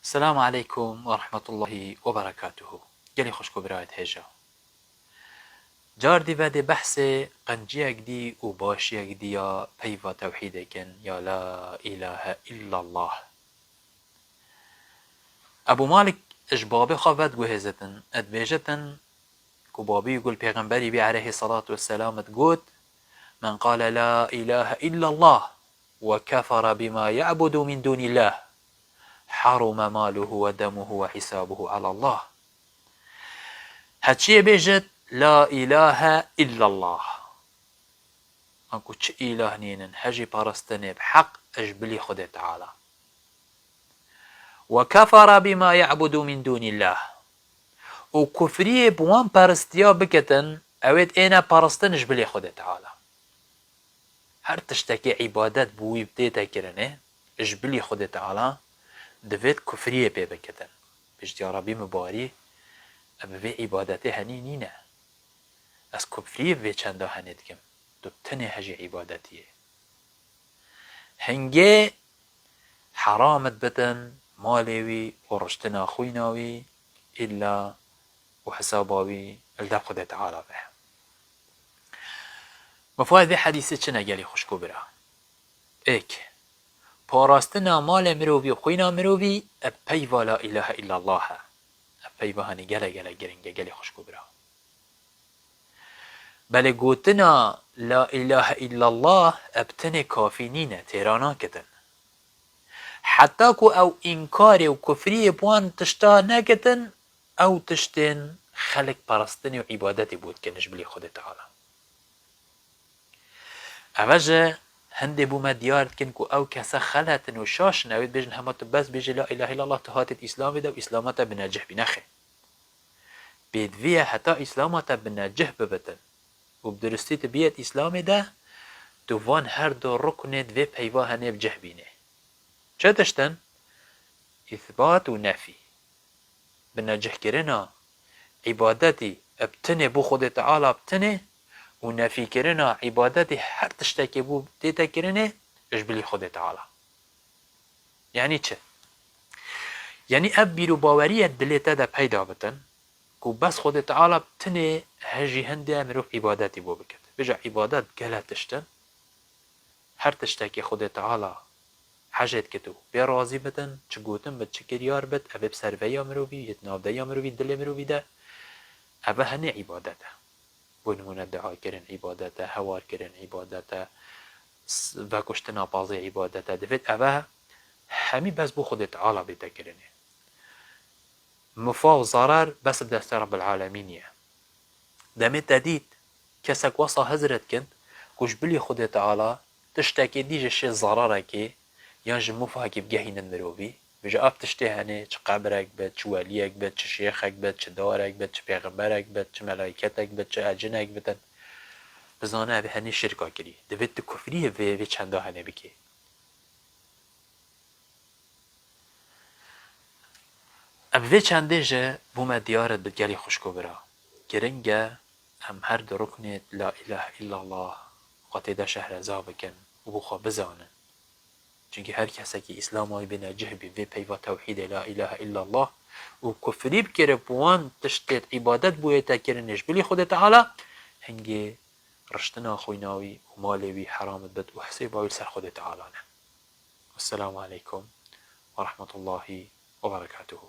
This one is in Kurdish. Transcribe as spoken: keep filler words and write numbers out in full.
Selamu aleykum ve rahmetullahi ve berekatuhu. Gelî xwişk û birayet hêja. Car dî ve dê behsê qenciyek dî û başiyek dî ya peyva tewhîdê kin ya la ilahe illallah. Ebu Malik ji babê xwe ve diguhêzitin, dibêjitin ku babî gul pêxemberî bî aleyhî salatu vesselam digot, "Men qale la ilahe illallah ve kefere bima ya'budu min dunillah, haruma maluhu ve demuhu ve hisabuhu alallah." Heçiyê bêjit, "La ilahe illallah." Anku çi îlah nînin hejî parastinê bi heq ji bilî Xwedê Teala. "Ve kefere bima ya'budu min dunillah." Û kufriyê bi wan peristiya bikitin, ew ê êne parastin ji bilî Xwedê Teala. Her tiştekê îbadet bi wî tête kirinê, ji bilî Xwedê Teala, divêt kufriyê pê bikitin. Bêjit, "Ya Rebî min barî, bi vê îbadetê henî nîne. Ez kufriyê bi vê çenda henê dikim. Tu bi tinê hejî îbadetiyê." Hingê heram dibitin malê wî û riştina xwîna wî, îlla û hesaba wî li deb Xwedê Teala be. Mefayê vê hedîsê çi ne gelî xwişk û bira? Êk, parastina malê mirovî û xwîna mirovî ev peyva la ilahe illallah e. Ev peyva hanî gele gele giring e gelî xwişk û bira. Belê gotina la ilahe illallah ev tenê kafî nîne, têra nakitin. Heta ku ew înkarê û kufriyê bi wan tişta nekitin, ew tiştên xelk parastinê û îbadetê bû dikin ji bilî Xwedê Teala. Eve ji hindê bû me diyar dikin ku ew kese xelet in û şaş in, ew ê dibêjin hema tu bes bêjî la ilahe illallah tu hatî di Îslamê de û Îslama te binecih bî. Nexê. Pêdivî ye heta Îslama te binecih bibitin û bi durustî tu biyêt Îslamê de, tu van her du ruknê di vê peyva henê bi cih bînê. Çi tişt in? Îsbat û nefî. Binecihkirina îbadetî bi tinê bo Xwedê Teala bi tinê û nefîkirina îbadetî her tiştekê bo tête kirinê ji bilî Xwedê Teala. Yanî çi? Yanî ev bîr û baweriye dilê te de peyda bitin ku bes Xwedê Teala bi tinê hejî hindê mirov îbadetî bo bikit. Vêca îbadet gele tişt in. Her tiştekê Xwedê Teala hejê dikit û pê razî bitin, çi gotin bit, çi kiryar bit, ev ê bi serveya mirovî, yê di navdeya mirovî, dilê mirovî de, ev e hinê îbadet e. Bo nimûne dua kirin îbadet e, hewar kirin îbadet e, s-, vekuştina pazê îbadet e. Divêt ev e hemî bes bo Xwedê Teala bête kirinê. Mifa û zarar bes bi destê Rebbil Alemînî ye. Demê te dît kesek wesa hizr dikin ku ji bilî Xwedê Teala tiştekê dî ji şê zararekê yan ji mifakê bigehînin mirovî, vêca ev tiştê henê, çi qebirek bit, çi weliyek bit, çi şêxek bit, çi darek bit, çi pêxemberek bit, çi melaîketek bit, çi ecinek bitin, bizane ev henê şirka kirî. Divêt tu kufriyê vê, vê çenda henê bikî. Ev vê çendê jî bo me diyar e bi gelî xwişk û bira. Giring e em her du ruknê la îlahe îllallah xwe tê de şehreza bikin û bo xwe bizanin. Çimkî her kesekî Îslama wî binecih bî vê peyva tewhîdê la îlahe îllallah û kufrî bikire bi wan tiştê îbadet bûye te kirinê ji bilî Xwedê Teala, hingê riştina xwîna wî û malê wî heram dibit û hesêba wî li ser Xwedê Teala ne. Wesselamu aleykum ve rahmetullahi ve berekatuhu.